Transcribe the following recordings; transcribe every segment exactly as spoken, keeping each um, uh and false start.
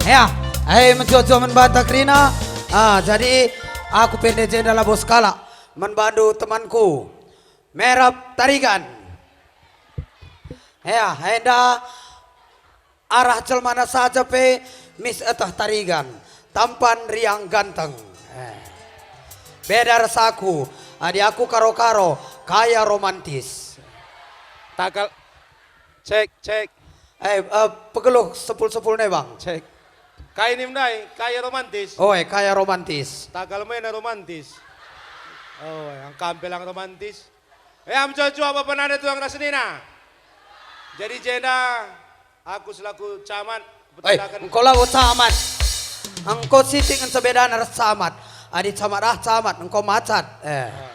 Ya, eh, mencuat-cuat man banta kerina. Ah, jadi aku pe ndai jenda labo sekalak man bandu temanku. Merap Tarigan. Ya, enda arah jelmana saja pe mis eteh Tarigan, tampan riang ganteng. Eh. Beda ras aku, adi aku karo-karo, kaya romantis. Takal, cek, cek. Eh, eh, pegeluh sepul-sepul ne, Bang. Cek. Kai nim ndai, kaya romantis. Oe, kaya romantis. Takal mena romantis. Oe, angkam pe lang romantis. Eh, am cuak-cuak bapa nande tulang ras senina. Jadi jenda aku selaku camat Eh, kupetandaken. Engko labo camat. Engko sitik ngenca bedana ras camat. Adi camat ah camat, engko macat. Eh. Ah.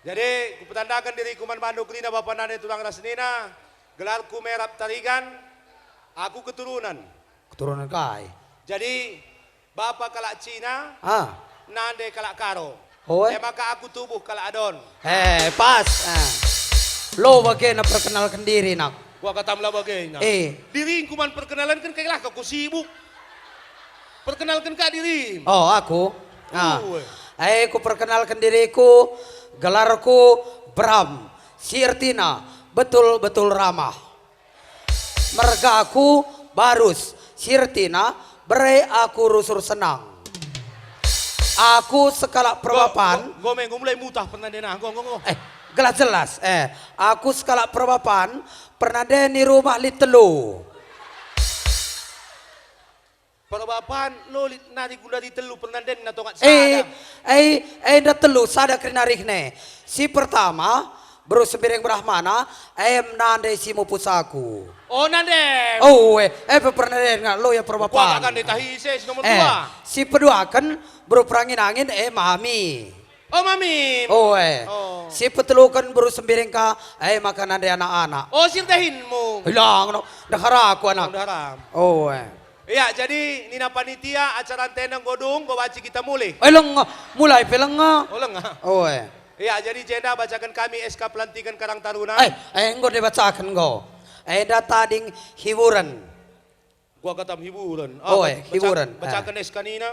Jadi, kupetandaken diriku man bandu kerina bapa nande tulang ras senina, gelarku Merap Tarigan, aku keturunan. Keturunan kai? Jadi, bapa kalak Cina, Ah. nande kalak Karo. Oe. E maka aku tubuh kalak Adon. Eh, pas. Ah. Lo bagena perkenalken diri, nak. Gua katam la bagena. Eh. Diringku man perkenalanken, kai lah kau sibuk. Perkenalken ka dirim. Oh, aku. Ah. Ue. Eh, ku perkenalken diriku, gelarku Bram. Si ertina betul-betul ramah. Mergaku Barus, si ertina bere aku rusur senang. Aku sekalak perbapan. Enggo, enggo, enggo mulai mutah pernandena, enggo, enggo, enggo. Eh, gelah jelas. Eh, aku sekalak perbapan, pernanden i rumah lit telu. Perbapan lo lit nari gundari telu pernandenna tongat Eh, sada. eh, eh, enda telu sada kerina rihne. Si pertama, beru Sembiring Brahmana, em nande si mupus aku. Oh, nande. Oh, eh, eh, pe pernanden nga lo ya Kuah perbapan. Kan ditahi ise si nomor Eh, dua. Si peduaken, beru Perangin-angin, eh, mami. Oh, mami. Oh, eh. Oh. Si peteluken beru Sembiring ka, eh, maka nande anak-anak. Oh, sirdahinmu. Hilang, no. Ndehar aku anak. Oh, ndehar am. Oh, eh. Iya, jadi nina panitia acara ntena enggo dung, enggo banci kita mulih. Eh, leng, mulai pe leng. Oh, leng. Oh, eh. Iya, jadi jenda bacaken kami S K pelantiken Karang Taruna. Eh, eh, enggo dibacaken enggo. Eh, enda tading hiburen. Gua katam hiburen. Ah, Oh, eh, baca-, hiburen. Bacaken Eh. S K nina.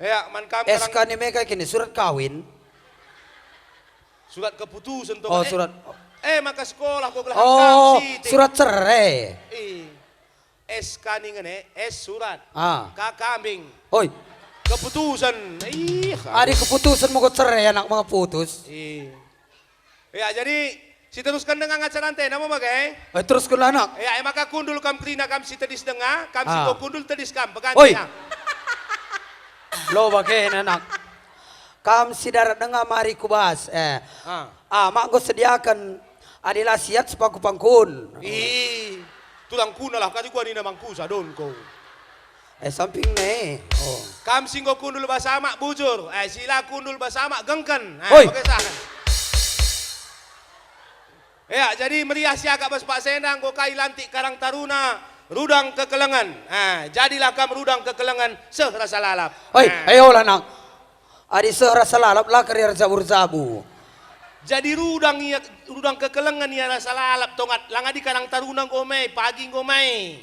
Eh, man kam S K Karang ni mega kini surat kawin. Surat keputusan toh. Oh, Eh, surat. Eh, maka sekolah kau gelah Oh, kam sitik. Surat cerai. Ih. S K ni ngene, S surat. Ah. K kambing. Oi. Keputusan. Ih. Adi keputusan mau cerai anak mau putus. Ih. Ya, jadi, siterusken denga acara ntena mo bage? Eh, teruskenlah, anak. Ya, e maka kundul kam kerina kam si tedis denga, kam si Ah. enggo kundul tedis kam, beganti Oi. ya. Lo bage, anak. Kam si darat denga mari kubas, eh. Ah. Ah, mak enggo sediaken, adi la siat sepangku-pangkun. Ih, tulang kuna lah, kari gua nina mangkusa, don ko. Eh, samping ne. Oh. Kam si enggo kundul bas amak bujur, eh, si la kundul bas amak gengken. Eh, Oi. Bage sahen. Ya, jadi meriah siakap bas paksa enda enggo kai lantik Karang Taruna, rudang kekelengen. Eh, jadilah kam rudang kekelengen, seh rasa lalap. Oi, Eh. ayolah, nang. Adi seh rasa lalap, la kari erjabu-erjabu. Jadi rudang ia, rudang kekelengen ia rasa lalap tongat, lang adi Karang Taruna enggo mai, pagi enggo mai.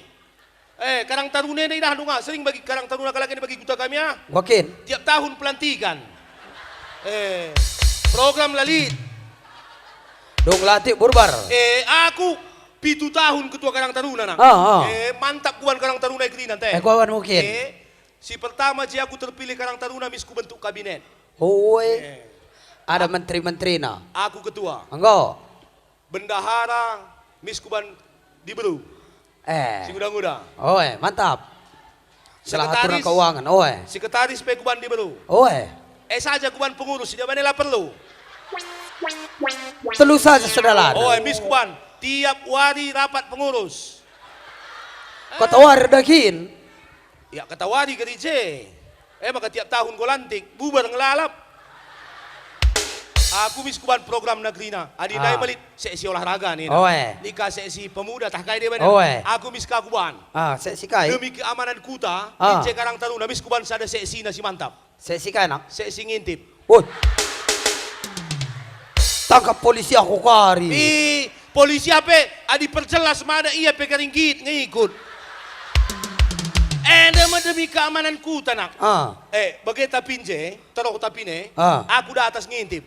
Eh, Karang Taruna enda idah dunga, sering bagi Karang Taruna kalak enda bagi kuta kami, ah. Wakin. Tiap tahun pelantikan. Eh, program lalit. Dong latih burbar. Eh, aku pitu tahun ketua Karang Taruna, nah. Ah, ah. Eh, mantap kuban Karang Taruna i kerina, teh. Eh, kuban mungkin. Eh, si pertama je aku terpilih Karang Taruna mis kubentuk kabinet. Oi. Eh. Ada menteri-menterina. Aku ketua. Enggo. Bendahara mis kuban diberu. Eh. Si nguda-nguda. Oe, mantap. Salah aturan Sekretaris, keuangan, oe. Sekretaris pe kuban diberu. Oe. Eh saja kuban pengurus, si dia bane la perlu. Telu saja sedalan. Oe, mis kuban. Tiap wari rapat pengurus. Kata wari dagin. Ya, kata wari gari je. Eh, maka tiap tahun go lantik, bubar ngelalap. Aku mis kuban program negerina. Adi Ah. ndai melit seksi olahraga nih. Oe. Nika seksi pemuda tah kai dia bana. Oe. Aku mis ka kuban. Ah, seksi kai? Demi keamanan kuta, Ah. Ince Karang Taruna mis kuban sada seksina si mantap. Seksi kai, nak? Seksi ngintip. Woi. Tangkap polisi aku kari. Ih, polisi ape? Adi perjelas mana ia pe kari nggit ngikut. Enda me demi keamanan kuta, Nak. Ah. Eh, bage tapin je, teroh tapin e, Ah. aku da atas ngintip.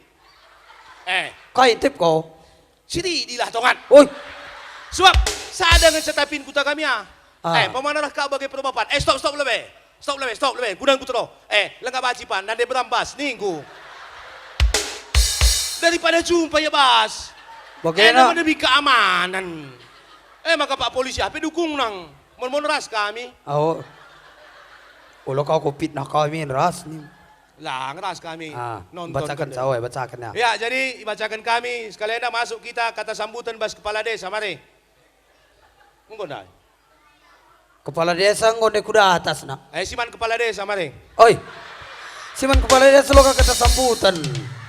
Eh. Kai intip ko? Siridilah tongan. Oi. Sebab sada ngenca tapin kuta kami, ah. Ah. Eh, pemana reh kau bage perbapan. Eh, stop, stop lebe. Stop lebe, stop lebe. Guna ku teroh. Eh, langa baci pan, nande berambas, ningku. Daripada jumpa ia bas. Bagena. Enda me demi keamanan. Eh, maka Pak Polisi, ape dukung nang? Mon-mon ras kami. Oh. Ulo kau ku fitnah kami ras ni. Lang ras kami Ah, nonton bacakan kami. Cawe, bacakan ya. Ya, jadi bacakan kami, sekali enda masuk kita kata sambutan bas kepala desa, mari. Enggo ndai. Kepala desa enggo ndai kuda atas, nak. Eh, siman kepala desa, mari. Oi. Siman kepala desa lo kata sambutan.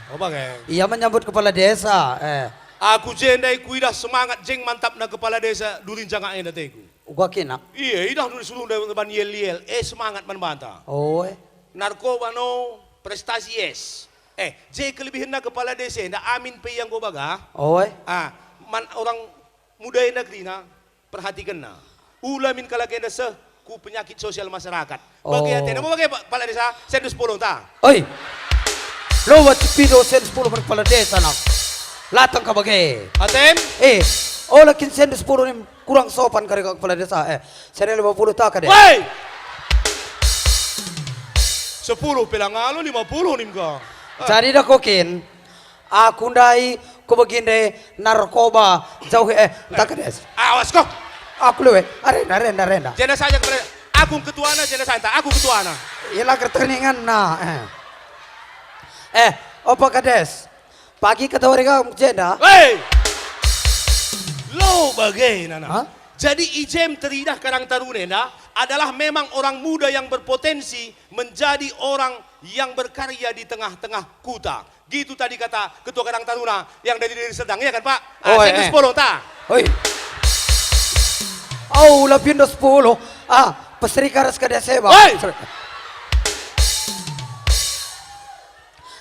Oh, bage. Ia menyambut kepala desa, eh. Aku je ndai kuidah semangat jeng mantapna kepala desa Durinjangak enda teku. Uga kena. Iya, idah dulu suruh ndai ban yel-yel. Eh, semangat man banta. Oh, eh. Narkoba no, prestasi yes. Eh, je kelebihenna kepala desa enda amin pe ia enggo bagah. Oh, eh. Ah, man orang muda enda kerina, perhatikenna. Ula min kalak enda seh ku penyakit sosial masyarakat. Bage Oh. atena, mau bage, Pak, kepala desa, sendus pulung ta. Oi. Lo wajib pido sendus pulung kepala desa, nak. Latang ka bage. Atem? Eh, ola kin sendus pulung ni kurang sopan kari kepala desa. Eh, sendus lima puluh ta kade. Woi! Sepuluh pelang alo, lima puluh nim ka. Eh. Jadi dah kokin. Aku ndai kubegi nde narkoba jauhi, eh, ntah kedes. Awas ko. Aku lewe. Arenda, arenda, arenda. Jenda saja kepala. Aku ketuana, jenda saja, aku ketuana. Ia lager terninganna, eh. Eh, opa kedes. Pagi ketawari kau jenda. Hei! Lo bage nana. Hah? Jadi i jem teridah Karang Taruna enda adalah memang orang muda yang berpotensi menjadi orang yang berkarya di tengah-tengah kuta. Gitu tadi kata Ketua Karang Taruna yang dari Deli Serdang, iya kan, Pak? Ah, Oh, sendus eh. pulung ta. Hoi. Au, lapindo sepuluh. Ah, peseri karas kada seba. Hoi. Ser-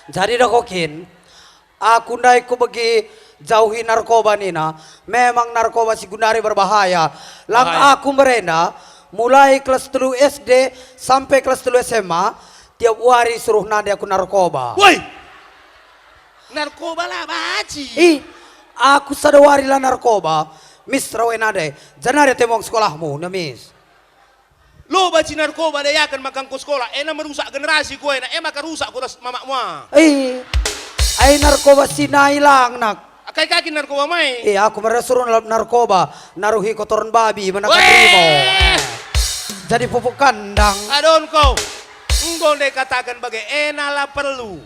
Jadi dah kokin, aku ndai kubegi jauhi narkoba nina. Memang narkoba si gundari berbahaya. Lang Bahaya. aku merenda, mulai kelas telu S D sampai kelas telu S M A, tiap wari suruh nande aku narkoba. Woi! Narkoba la baci. Ih, aku sada wari la narkoba. Mis rawe nande, janari temong sekolahmu, nemis. Lo baci narkoba dayaken maka engko sekolah, ena merusak generasi ku ena, e maka rusak ku ras mamakmu ah. Ih, ai narkoba si nai lang nak. Kai kaki narkoba mai? Eh, aku mera suruh nalap narkoba, naruhi kotoran babi, menakan Weh! rimo. Jadi pupuk kandang. Adon kau. Enggo ndai kataken bage, ena la perlu.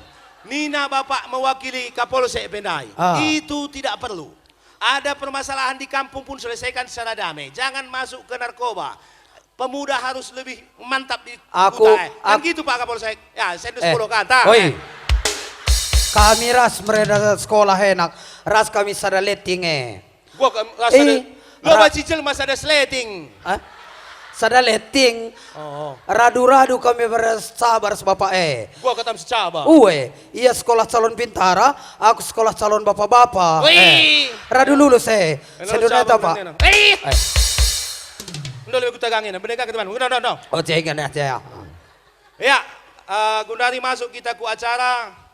Nina bapak mewakili Kapolsek pe ndai. Ah. Itu tidak perlu. Ada permasalahan di kampung pun selesaikan secara damai. Jangan masuk ke narkoba. Pemuda harus lebih mantap di Aku, kuta, eh. Kan ak- gitu, Pak Kapolsek. Ya, sendus Eh, pulung kata. oi. Kami ras merenda sekolah enak, ras kami sada letting e. Gua ke, ras Eh, ada, lo ra- baci jelma sada sleting. Hah? Sada letting. Oh, oh. Radu-radu kami bersabar sebapa e. Gua ketam secaba. Ue, ia sekolah calon bintara, aku sekolah calon bapa-bapa. Wih. Eh, radu lulus e. Eh, lulus Sedun cabang eta, Pak. nanti, nah. Eh. Eh. Ndo lebih kutagangi, nah. Bendeka ke teman. Udah, udah, udah. Oh, jangan ya, ya. Ya, eh, gundari masuk kita ku acara.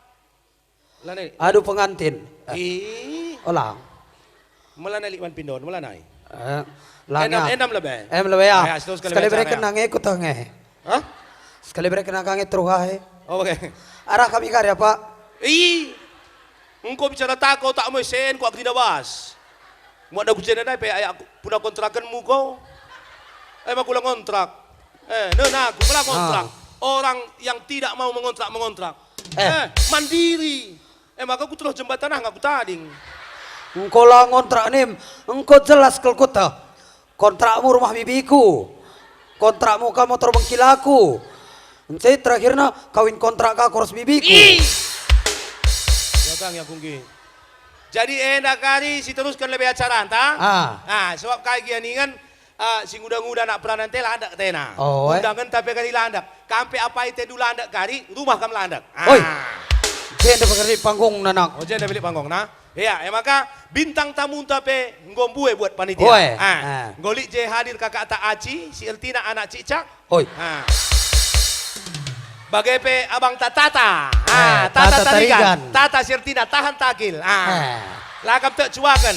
Lanai. Aduh, pengantin. Eh. Ih. Ola. Melanai lik man pindon, melanai. Eh, Endam, langa. endam lebe. Em lebe ya. Ah, ya, situ sekali Sekali baca, bereken ya. nange ku tange. Hah? Sekali bereken nange teruh ahe. Oh, oke. Arah kami karya, Pak. Ih. Engkau bicara tako tak mau sen, kau kerina bas. Muat dagu jenda ndai pe ayak puna kontrakenmu ko. Eh, maka ulang kontrak. Eh, nena aku, mela kontrak. Ah. Orang yang tidak mau mengontrak, mengontrak. Eh. Eh, mandiri. Eh, maka ku teruh jembatan ah, nggak ku tading. Engko la ngontrak nim, engko jelas kal kuta. Kontrakmu rumah bibiku. Kontrakmu ka motor bengkilaku. Ence terakhirna kawin kontrak ka ku ras bibiku. Ih! Ya, Kang, ya, Kunggi. Jadi, enda kari si teruskan lebe acara, ntah? Ah. Ah, sebab kai gia ningen, ah, si nguda-nguda anak peranan te landak tena. Oh, eh. Undangan tapi kari landak. Kampe apai tendu landak kari, rumah kam landak. Ah. Oi. Jenda pekerja panggung, nanak. Oh, jenda bilik panggung, nah. Ya, e maka bintang tamunta pe enggo mbue buat panitia. Oe. Ah, ah. Enggo lit je hadir kakakta Aci, si ertina anak cicak. Oi. Ah. Bage pe abangta Tata. Ah, eh, Tata Tata Tarigan. Tarigan. Tata si ertina tahan takil. Ah. Eh. La kam tek cuaken.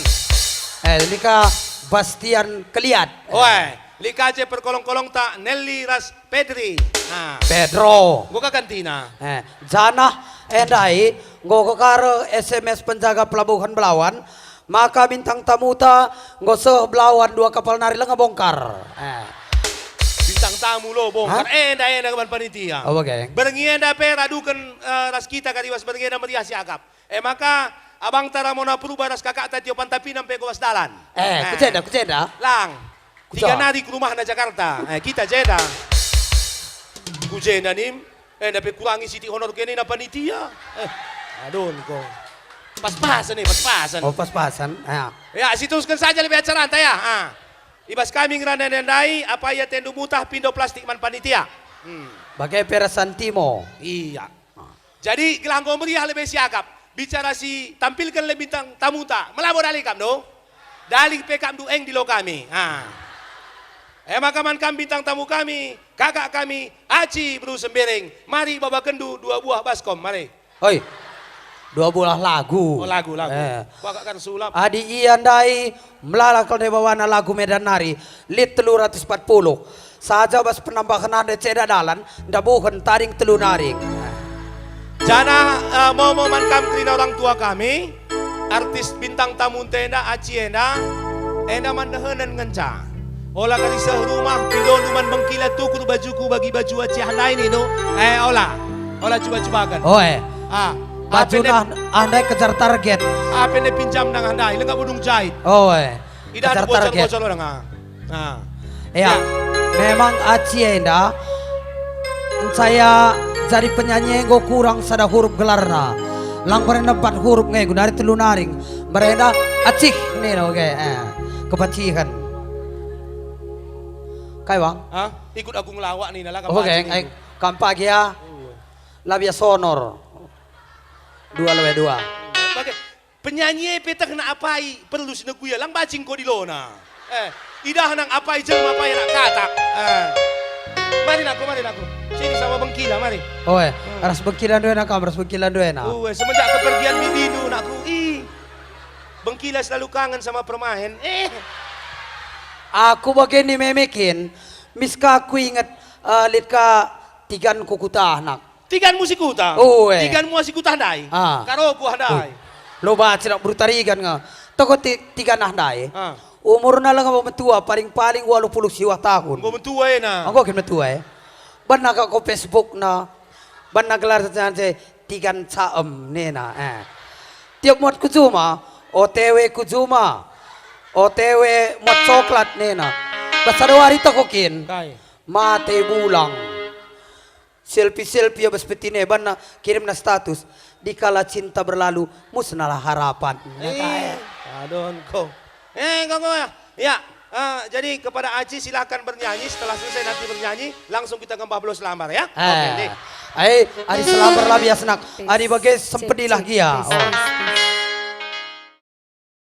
Eh, lit ka Bastian Keliat. Oe, lit ka je perkolong-kolongta Nelly ras Pedri. Ah. Pedro. Enggo ka gantina. Eh, janah, eh, ndai, enggo ka kare S M S penjaga pelabuhan Belawan, maka bintang tamuta enggo seh Belawan dua kapal nari langa bongkar. Eh. Bintang tamu lo bongkar. Hah? Enda, enda man panitia. Oh, oke. Berngi enda pe raduken, eh, ras kita kari bas berngi enda meriah siakap. E maka, abangta Ramona Purba ras kakakta Tio Pantapina pe ku bas dalan. Eh, eh. Ku jenda, ku jenda. Lang. Ku ja. Tiga nari ku rumahna Jakarta. Eh, kita jenda. Ku jenda nim. Eh, ndape kurangi sitik honor kenina panitia. Eh, adon ko. Pas-pasan nih, pas-pasan. Oh, pas-pasan. Ya. Ya, situhusken saja lebe acaranta ya. Ah. I bas kami ngerana ndai, apai atendu mutah pindo plastik man panitia. Hmm. Bage pe ras Santimo. Iya. Jadi, gelah enggo meriah lebe siakap, bicara si tampilken lebe bintang tamuta, melabo dali kam, do? Dali pe kam, do, eng dilo kami. Ha. E maka man kam bintang tamu kami, kakak kami, Aci Beru Sembereng, mari babakenndu dua buah baskom, mari. Oi, dua buah lagu. Oh, lagu, lagu. Eh. Kuakap kan sulap. Adi ia ndai, melala kal ndai bawana lagu Medan nari, lit telu ratus empat puluh. Saja bas penambahen ande ceda dalan, ndabuhen tading telu naring. Janah, eh, momo man kam kerina orang tua kami, artis bintang tamunta enda, Aci enda, enda man dehenen ngenca. Ola kari seh rumah, pindondu man bengkila tukur bajuku bagi baju Aci ah ndai ninu. Eh, ola. Ola cuba-cubaken. Oe. Ah, baju ape ne- nah, ah, ndai kejar target. Ape ne pinjam nang ah ndai, langa budung jait. Oe. Idah kejar target. Bocor-bocor orang, ah. Nah. Ya, ya. Memang Aci enda, saya jadi penyanyi enggo kurang sada huruf gelarna. Lang pernah empat huruf nge, guna telu naring. Merenda Acih nih, oke, eh, kepacihen. Kai, Bang? Hah? Ikut aku ngelawak nih, nala. Oke, kapacihen ai, itu. Kampak ya. Oh. Labia sonor. Dua lewe dua. Bage, penyanyi e pe tehna apai perlu si neguya, lang bacing ko dilona. Eh, idah nang apai jelma apai anak katak. Eh. Mari nangku, mari nangku. Sini sama bengkila, mari. Oe, hmm. Ras bengkila nduena kam, ras bengkila nduena. Ue, semenjak kepergian bibindu, nakku, ih. Bengkila selalu kangen sama permahen. Eh. Aku bage ni memekin, mis ka aku inget, eh, lit ka tigan ku kutah, nak. Tigan mu si kuta? Ue. Tigan mu si kuta ndai? Ah. Karo kuah ndai? Ui. Lo baci nak beru tarigan nge. Toko ti-, tigan ah ndai. Ah. Umurna langa metua, paling-paling waluh puluh siwah tahun. Enggo metua ena. Enggo kin metua e. Banna ka ko Facebook na. Banna gelar saja tigan caem nena. Eh. Tiap muat ku juma, O T W ku juma. O T W muat coklat nena. Bas sada wari toko kin. Kai? Mate bulang. Selfie-selfie bas peti ne, banna kirimna status, "Dikala cinta berlalu, musnahlah harapan." Eh, adon ko. Eh, enggo, enggo, ya. Ya, eh, jadi kepada Aci, silakan bernyanyi. Setelah selesai nanti bernyanyi, langsung kita ngembah belos lambar, ya. Eh. Oke, deh. Ai, adi selambar lah biasa nak. Adi bage sempedilah gia. Oh.